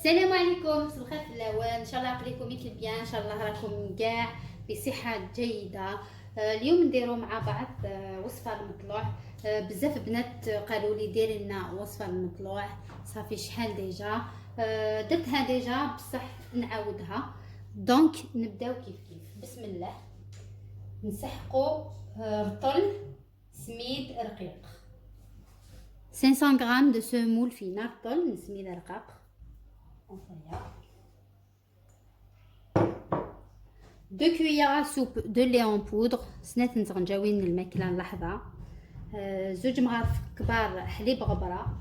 السلام عليكم، صباح الخير في الاول. ان شاء الله عقليكم مثل bien، ان شاء الله راكم كاع بصحة جيدة. اليوم نديرو مع بعض وصفه المطلوع. بزاف بنات قالوا لي ديري لنا وصفه المطلوع، صافي شحال déjà درتها déjà بصح نعاودها. donc نبداو كيف كيف. بسم الله. نسحقوا رطل سميد رقيق، 500 grammes de semoule fine، رطل سميد رقاق. 2 cuillères à soupe de lait en poudre، سنات نتغنجاوين الماكلة اللحظة. زوج مغارف كبار حليب غبرة،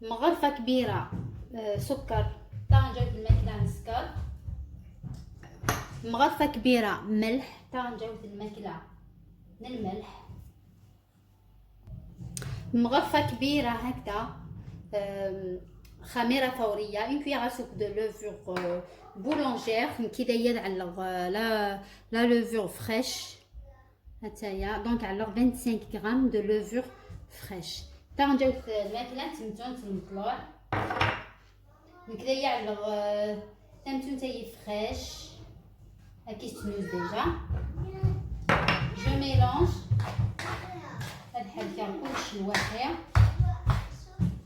مغرفه كبيرة سكر، طنجره الماكلة نسكر، مغرفه كبيرة ملح، طنجره الماكلة الملح، مغرفه كبيرة هكذا خميره فورية، une cuillère à soupe de levure boulangère. كي داير على la levure fraîche هتايا، donc على 25 grammes de levure fraîche. طنجره الماكلة تمتون المطلوع نكدا على تمتون تاي fraîche هاكي تنوز déjà. je mélange هاد الحاجة كلشي الواقع.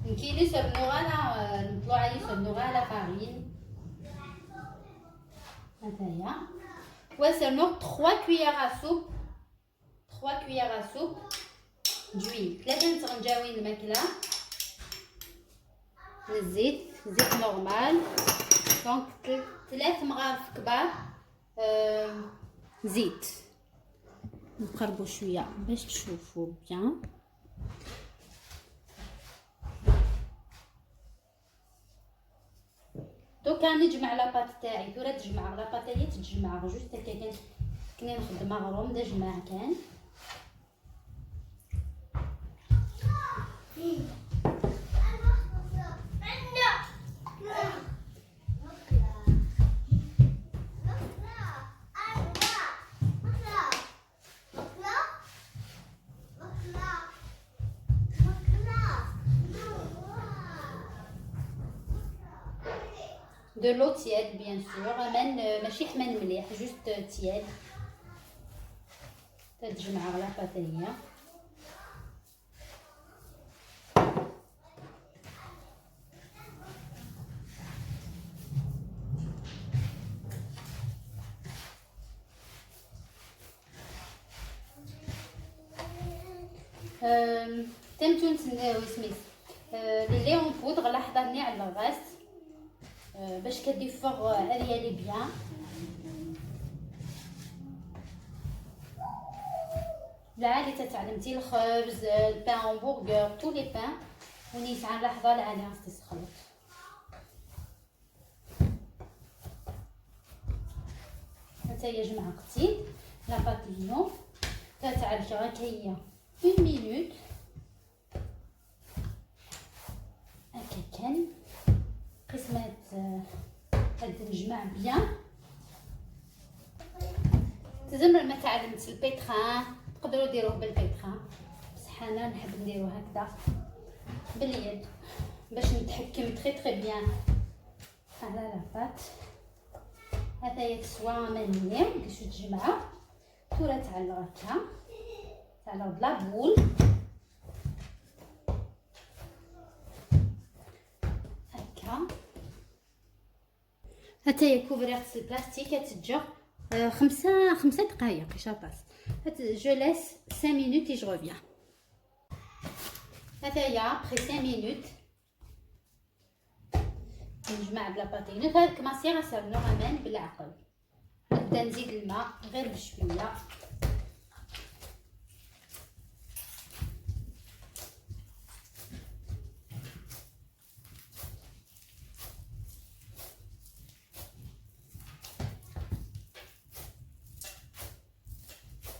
نكيلي سرنو غالا المطلوعه، سرنو غالا farine هذايا، وسرنو 3 cuillères à soupe، 3 cuillères à soupe d'huile، ثلاثة نتغنجاوين الماكلة الزيت، زيت normal. donc ثلاث مغارف كبار زيت. نقربوا شوية باش تشوفوا bien. دوكا نجمع la pâte تاعي، ثورة تجمع la pâte هي تجمع juste هكا. كنا نخدم غروم دا جمع كان de l'eau tiède bien sûr، امان ماشي حمان مليح، juste tiède. تتجمع la pâte هي. تمتون سميت le lait en poudre لحظة على الغاز باش كديفوغ اريالي bien. العالي تتعلمتي الخبز، ال pain hamburger، tous les pains ونيت على لحظة العالي تسخلط. حتى هي جمع قتيل la pâte ينو تتعرف غير هي une minute هكا كان قسمات هاد نجمع bien. تزمر ما تعلمت ال pétrin، تقدروا ديروه بال pétrin، بصح انا نحب نديرو هكذا باليد باش نتحكم très très bien على la pâte. هذا يتسوى مني باش تجمع ثورة تعلق هكا، تعلق ب la boule هكا. حتى هي couverte البلاستيك تتجر 5 دقائق شاباس. je laisse 5 minutes et je reviens. هذا هي après 5 minutes نجمع ب la pâte. هذاك ماسيغ سرنو غامان بالعقل، نبدا نزيد الماء غير بشوية.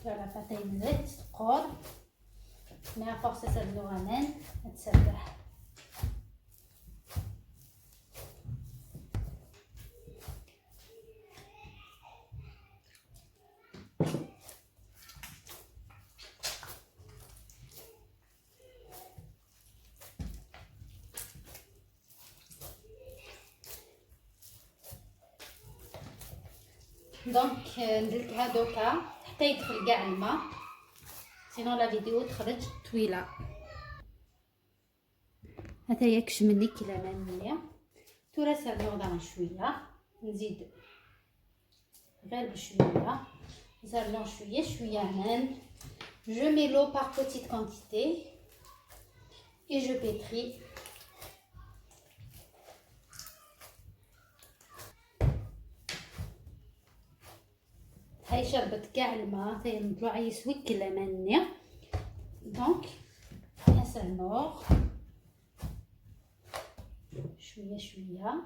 la pâte نزيد تقور mais à force سرنو غامان تسرح. donc ندلكها دوكا حتى يدخل كاع الماء، sinon la vidéo تخرج طويلة. هذا يكش مني كلا مانية تورا سرنوض شوية، نزيد غير بشوية زرنو شوية شوية مان. Je mets l'eau par petite quantité et je pétris. هاي شربت كاع الماء، هاي المطلوع يسوي كلا مانية. donc نسرنوغ شوية شوية.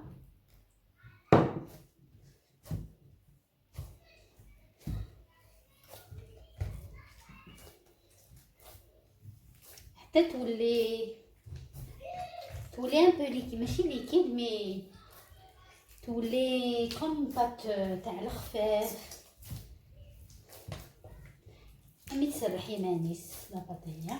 حتى تولي un peu liquide، ماشي liquide mais تولي comme pâte تاع الخفاف. مي تسرحي مانيس la pâte هي.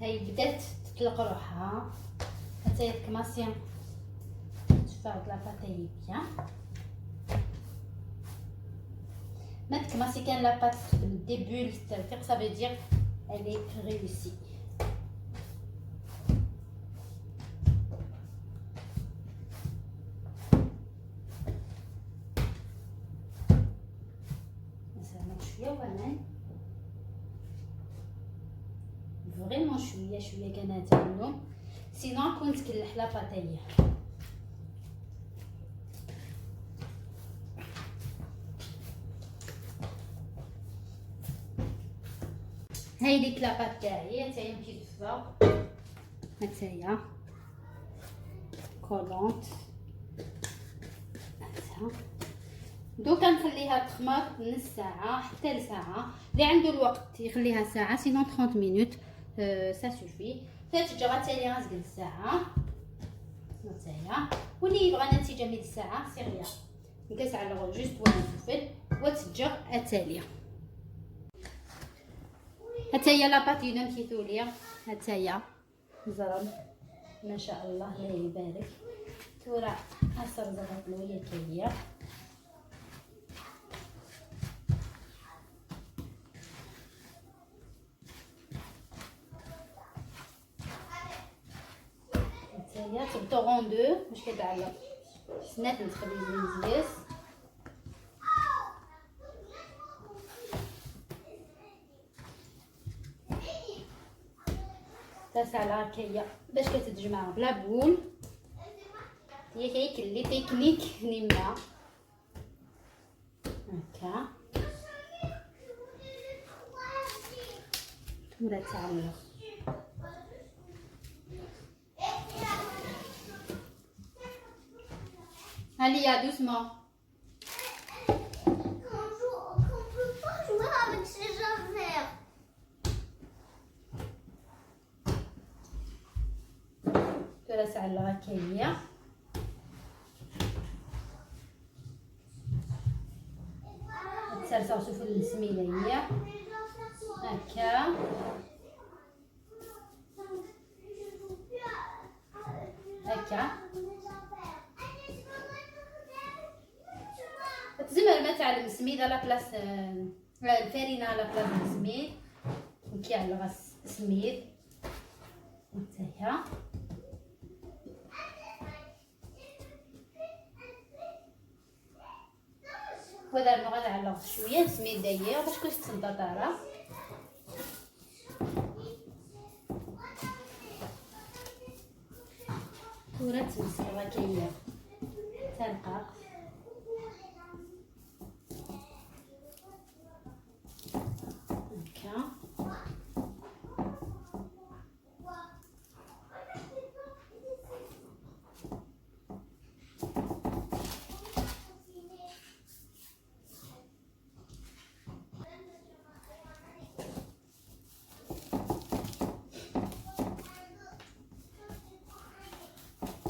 هاي بدات تطلق روحها، حتى تكماسي تفاوت la pâte هي bien. ما تكماسي كان la pâte تخدم des bulles ترتيق، ça veut dire elle est réussie. شوية وانا vraiment شوية شوية كنعتمدو، sinon كنت كلح la pâte هي. هاي ديك la pâte تاعي حتى هي مكيفه، حتى هي collante. دوكا نخليها تخمر نص ساعة حتى لساعة، اللي عنده الوقت يخليها ساعة، sinon 30 minutes ça suffit. تتجرى تالي غتقل ساعة نتايا، واللي يبغى نتيجة من الساعة c'est rien نكاس على juste وانا سفل وتتجر التالية. حتى هي la pâte ينام كيثوليا، حتى هي زرم ما شاء الله الله يبارك. تورا اثر زغط لويا كبير. هي تبدو غوندو باش كتعلق سنات نتخبي مزيان. تاسع العكايه باش كتتجمع بلا بول، هي كايك les techniques نيما هكا تورا تعلق. Allez, doucement. Qu'on peut pas jouer avec ses affaires. ترى على الغكاية. تسرسر شوفوا السميلة هي هكا. هكا تزمر ما تعلم السميد على بلاص الفرينة على بلاص السميد، كي على غاس سميد نتايا. وهذا نغادي على شوية سميد داير باش كنت تصدى طاره. ورا تمسح كاينه تنقاق. هكا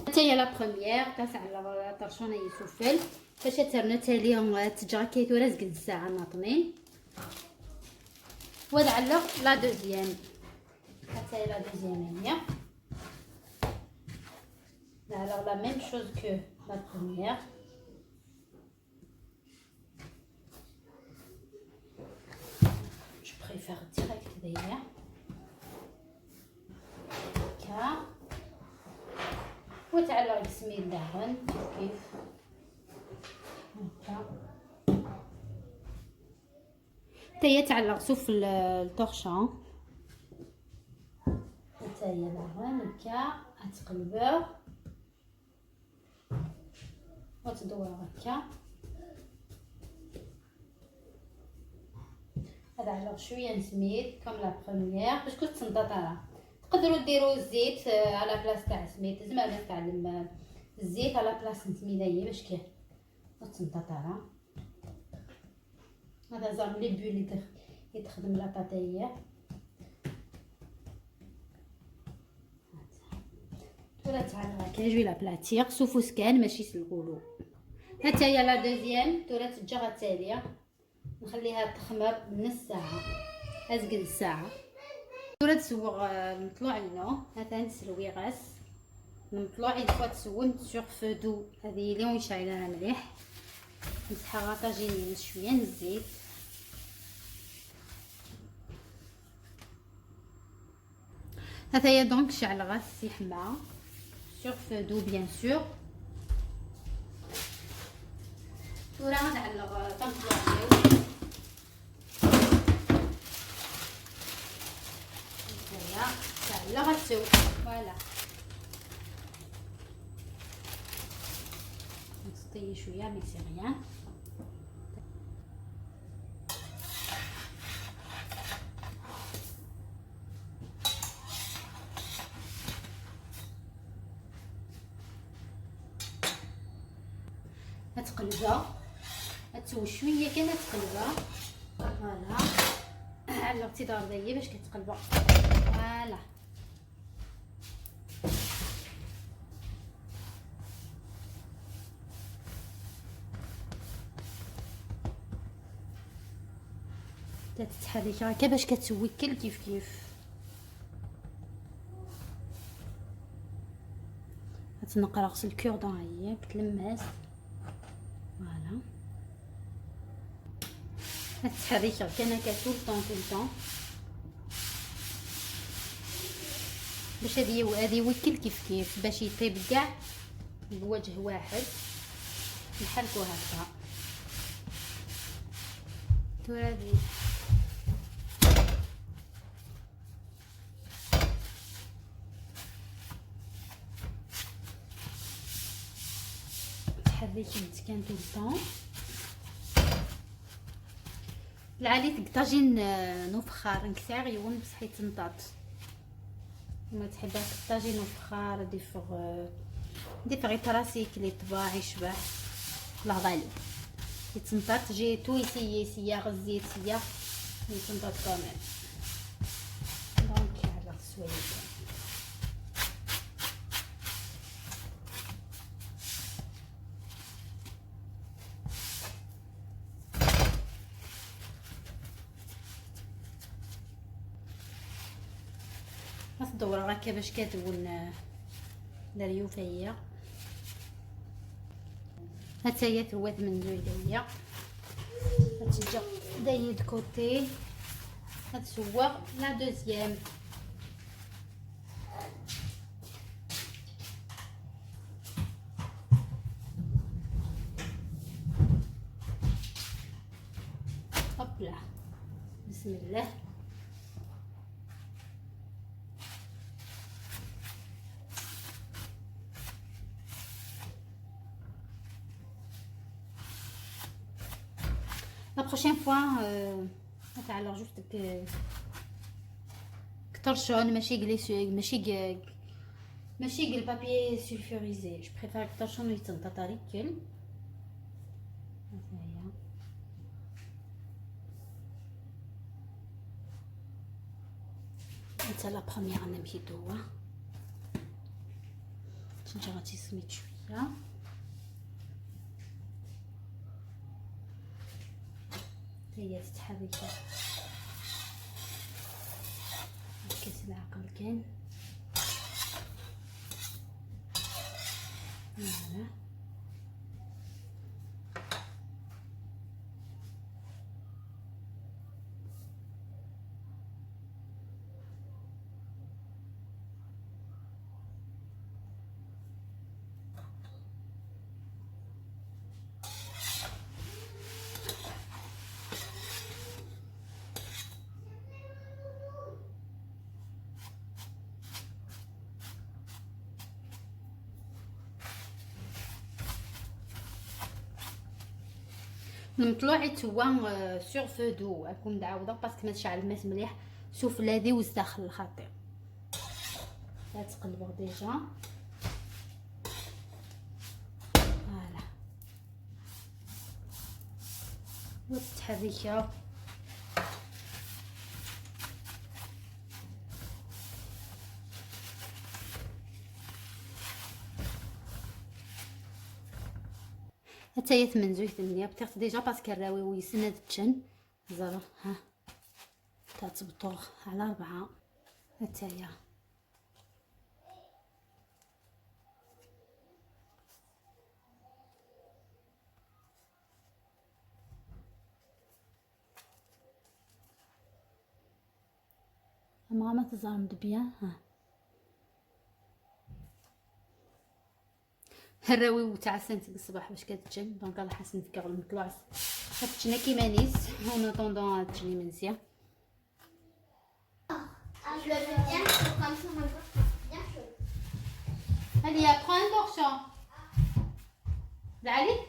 حتى هي la première تاع على طرشونه يسوفل فاش ترنا تالي تجرا كيتورا زكد الساعة ناطنين. ونعلق la deuxième. حتى la deuxième هي. Alors la même chose que la première. Je préfère direct d'ailleurs. هكا وتعلق السميد داهن كيف هكا حتى هي تعلق sauf ال torchon حتى هي داهن هكا تقلبوه وتدور هكا. هذا علق شوية سميد comme la première باش كنت تنطط. تقدروا ديروا الزيت على place تاع سميد، زعما الناس تعلم الزيت على place سميد هي باش كي وتنطط. هذا زعما les bulles اللي تخدم la pâte هي. ولا تعال هكا je vais l'aplatir سوفوس كان ماشي س ال rouleau. حتى هي la deuxième تورا تجا التالية نخليها تخمر نص ساعة ازقل الساعة. تورا تسوغ المطلوع لنا هذا نسلوي غاس المطلوع une fois تسوم sur feu doux. هذه اللي وين شايله مليح. نسحها طاجين شوية الزيت. هذا هي donc شعل غاس يحمى sur feu doux bien sûr. تورا نعلق تنطلع voilà غتسو voilà نسطي شوية mais c'est rien. تقلبها تسوي شوية كان تقلبها voilà علقتي دار دايه باش كتقلبها voilà. تتحرك هكا باش كتوكل كيف كيف. تنقرص ال cure-dent هي بتلمس voilà. تتحرك هكا هكا tout le temps tout le temps باش هادي يوكل كيف كيف باش يطيب كاع بوجه واحد. نحركو هكا تورا تحركي مزيان tout le temps. العالي طاجين نفخار نكسار يون بصح يتنطط. ما تحب طاجين نفخار ديفغ يتراسيك لي طباع يشبه الله غالب يتنطط. j'ai tout essayé سياغ الزيت سياغ يتنطط quand même. donc على شوية الدورة هكا باش كتكون الريوفه هي حتى هي ثوات من زويده هي تجا داير de côté. هتسوى la deuxième. hop là بسم الله. La prochaine fois, alors juste que torchon, ماشي ماشي ماشي ال papier sulfurisé. Je préfère torchon يتنطط كل. هي انت la première نمشي توا تنجي غادي سميت شوية. هي تتحرك العقل كان. Voilà. المطلوع يتوا sur feu doux راكم دعاوده parce que ما تشعل الماء مليح. شوف لاذي وزداخل الخاطر لا تقلبوا déjà. Voilà وتتحركها. حتى هي ثمن زوج ثمانية بتاخد déjà parce que الراوي ويسند تشن زرا ها تتبطوغ على 4 حتى هي. ما تزعم bien ها الراوي تاع سنت الصباح باش كتجن. Donc الله حسن فكر المطلوع خدتنا كيما نيس en attendant تجني منسيه. Allez, prends un torchon. العلي؟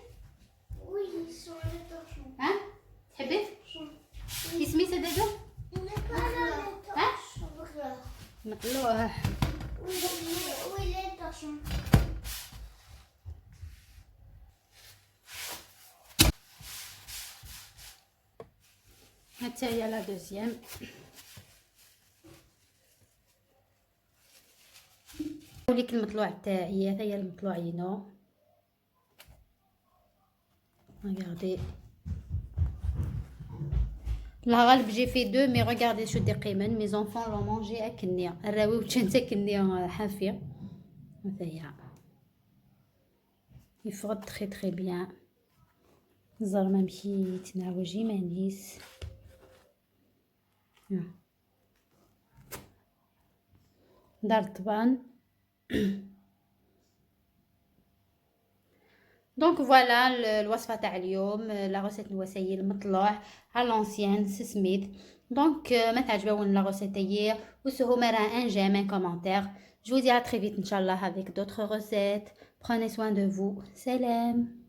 Oui, sur le torchon. ها؟ تحبي؟ اسمي سدادو؟ ها؟ مطلوع. Oui, les torchons. حتى هي la deuxième. وليك المطلوع تاعي هذا هي المطلوع ينو. Regardez. لا غالب j'ai fait deux mais regardez شو دي قيمن mes enfants l'ont mangé اكنيا الراوي وتشنتا كنيا حافيه. هذا هي يفرط très très bien. زرما مشيت نعوجي مانيس. دار طبعا. Donc voilà الوصفه تاع اليوم la recette نواسي المطلوع à l'ancienne سميد. Donc ما تعجبون la recette هي وسهما راه un j'aime un commentaire. Je vous dis à très vite, إن شاء الله, avec d'autres recettes. Prenez soin de vous. سلام.